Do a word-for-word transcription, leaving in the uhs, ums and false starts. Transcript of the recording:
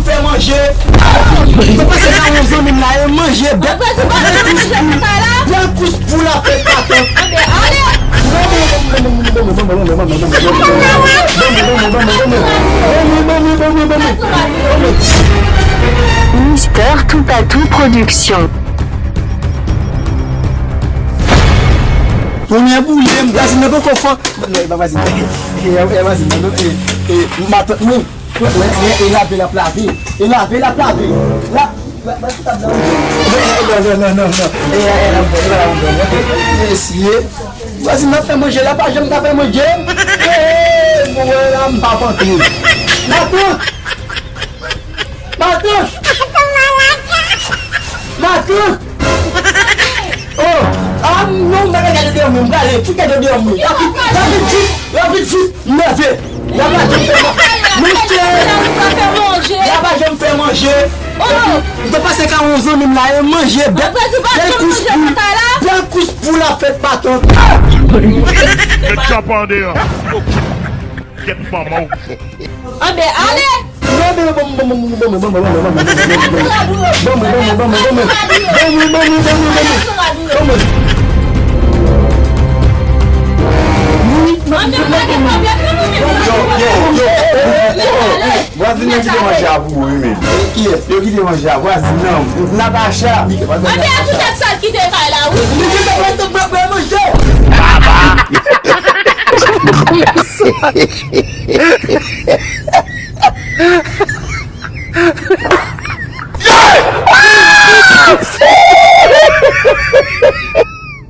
Fè manje. Mwen panse ka yon zanmi m la, e manje bèt. Bèl kous pou la fèt patant. Mister Toupatou Production. Tounen boule m, vwazin nan poko fò. Non, e pa vwazin. E vwazin nan, non, e matant mwen. Wè, wè, e lave l ap lave. E lave l ap lave. La, la, la, la, la. Non, non, non, non, non. E, e, e, la, la, la, la. Mesye. Vwazin nan fè manje, la pa janm ka fè manje. E, mwen la, m pa pantre. Matant! Matant! Matant! Oh! Ah non, m pa ka gade deyò mwen, m prale. Ki gade deyò mwen? Rapid, rapid, vit, rapid, vit, m leve. La pa janm fè manje. Monchè! La pa janm fè manje. M te panse ka yon zanmi m la, e manje bèt. Bèl kous pou, bèl kous pou la fèt patant. Met chapa deyò. Kèt manman w. Anben ale! Vwazin nan kite manje a pou ou wi men. Yo kite manje a vwazin nan. Natacha. Anben a tout tèt sal kite kay la wi.